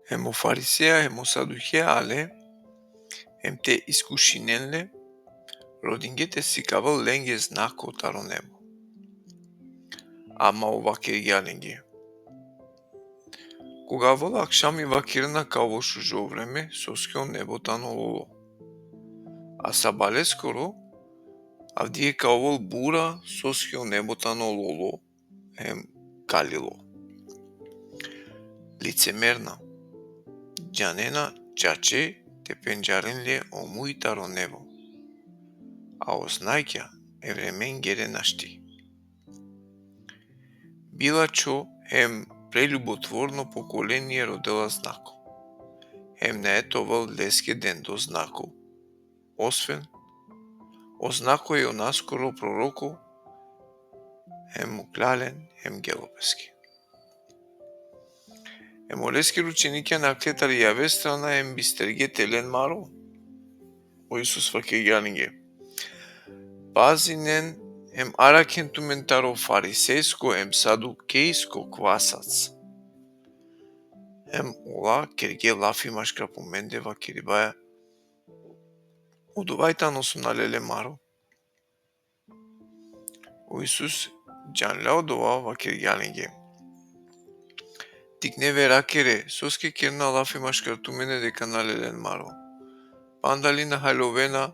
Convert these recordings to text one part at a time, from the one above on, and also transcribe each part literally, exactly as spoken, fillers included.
Hem o fariseja hem o sadukeja ale, hem te iskušinen le, rodinge te sikavel lenge znako taro nebo. Ama ov vakergja lenge: Koga avela akšami, vakerena ka ovel šužo vreme, soske o nebo tano lolo. A sabaleskoro, avdive ka ovel bura, soske o nebo tano lolo hem kalilo. Licemerna, džanena čače te pendžaren le o muj taro nebo, a o znakja e vremengere našti. Bilačho hem preljubotvorno pokolenie rodela znako, hem nae te ovel leske dendo znako, osven o znako e Jonaskoro proroko, hem mukla len hem gelo peske. Hem oleskere učenikja nakhle tari jave strana hem bisterge te len maro. O Isus vakergja lenge: Pazinen hem arakhen tumen taro farisejsko hem sadukejsko kvasac. Hem ola kerge lafi maškar pumende, vakeribaja: Odova i tano so na lele maro. O Isus džanela odova, vakergja lenge: Tikne verakere, soske kerena lafi maškar tumende deka na lelen maro. Panda li na haljovena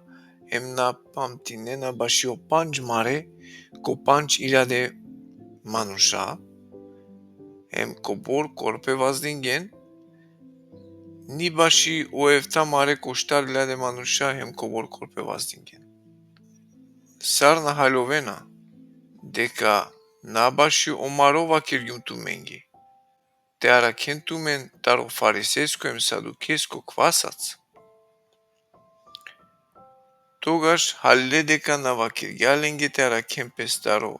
hem na pamtinena bašo pandž mare ko pandž iljade manuša, hem kobor korpe vazdingen, ni bašo efta mare ko štar iljade manuša hem kobor korpe vazdingen. Sar na haljovena deka na bašo maro vakergjum tumenge, te arakhen tumen taro farisejsko hem sadukejsko kvasac? Togaš halile deka na vakergja lenge te arakhen pes taro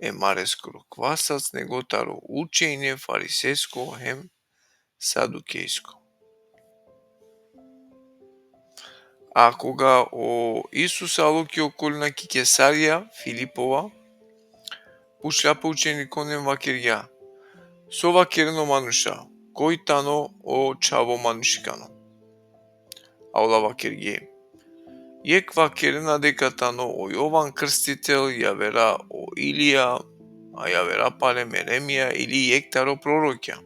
e mareskoro kvasac, nego taro učenje farisejsko hem sadukejsko. A koga o Isus alo ki okolina, ki Kesarija Filipova, pučlja pe učenikon hem vakergja: So vakerena o manuša, koj tano o Čhavo manušikano? A ola vakerge: Jekh vakerena deka tano o Jovan Krstitel, javera o Ilija, a javera pale Jeremija ili jekh taro prorokja.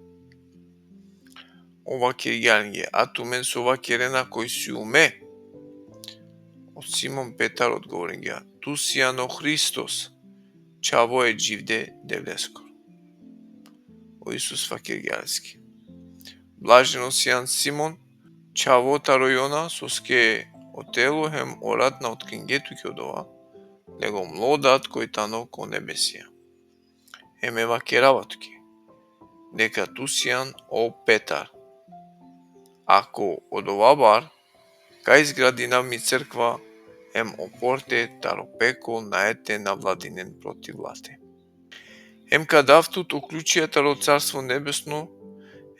Ov vakergja lenge: A tumen so vakerena, koj sium me? O Simon Petar odgovoringja: Tu sian o Hristos, Čhavo e dživde Devleskoro. O Isus vakergja leske: Blaženo sian Simon, čhavo taro Jona, soske o telo hem o rat na otkringe tuke odova, nego mlo Dad koj tano ko nebesija. Hem me vakerava tuke deka tu sian o Petar. A ko odova bar ka izgradinav mi crkva, hem o porte taro pekol nae te navladinen protiv late. Hem ka dav tut o ključija taro Carstvo Nebesno,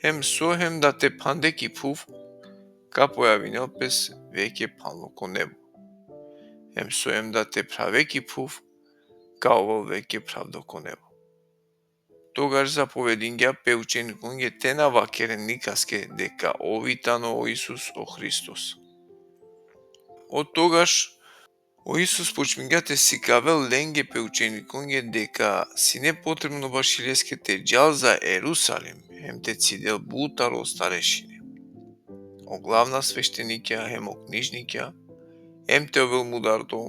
hem so hem da te phande ki phuv, ka pojavinel pes veke phanlo ko nebo. Hem so hem da te phrave ki phuv, ka ovel veke phravdo ko nebo. Togaš zapovedingja pe učenikonge te na vakeren nikaske deka ov i tano o Isus o Hristos. Od togaš o Isus počmingja te sikavel lenge pe učenikonge deka sine potrebno baši leske te džal za Erusalim, hem te cidel but taro starešine, o glavna sveštenikja hem o knižnikja, hem te ovel mudardo,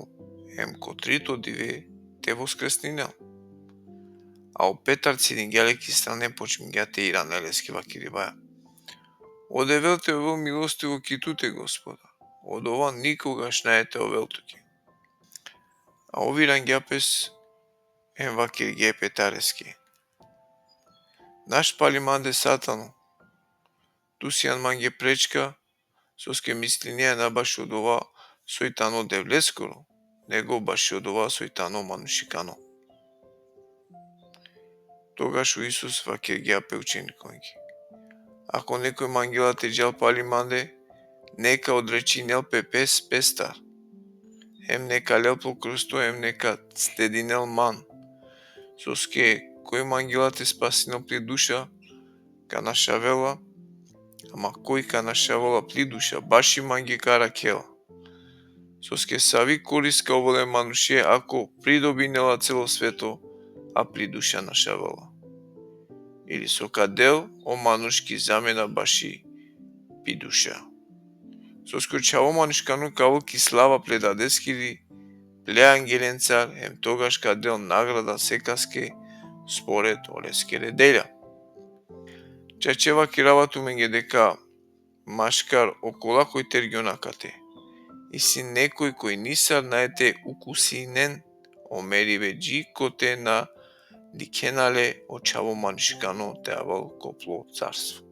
hem ko trito dive te voskresninel. A o Petar cidingja le ki strana, počmingja te iranel leske, vakeribaja: O Devel te ovel milostivo ki tute, Gospoda, odova nikogaš nae te ovel tuke. A ov irangja pes hem vakergja e Petareske: Naš pali mande, Satano, tu sian mange prečka, soske mislinea na bašo odova soj tano Devleskoro, nego bašo odova soj tano manušikano. Togaš o Isus vakergja pe učenikonge: Ako nekoj mangela te džal pali mande, neka odrečinel pe pes pestar, hem neka lel po krsto, hem neka sledinel man. Soske koj mangela te spasinel pi duša, ka našavela, Ama koj ka našavela pli duša, baši mange ka arakhela. Soske savi korist ka ovel e manuše ako pridobinela celo sveto, a pli duša našavela? Ili so ka del o manuš ki zamena baši pi duša? Soske o Čhavo manuškano ka avel ki slava ple Dadeskiri, ple angelencar, hem togaš ka del nagrada sekaske spored oleskere delja. Čače vakirava tumenge deka maškar okola koj tergjona kate, isi nekoj koj nisar nae te ukusinen o meribe dži kote na dikhena le o Čhavo manuškano te avel ko plo carstvo.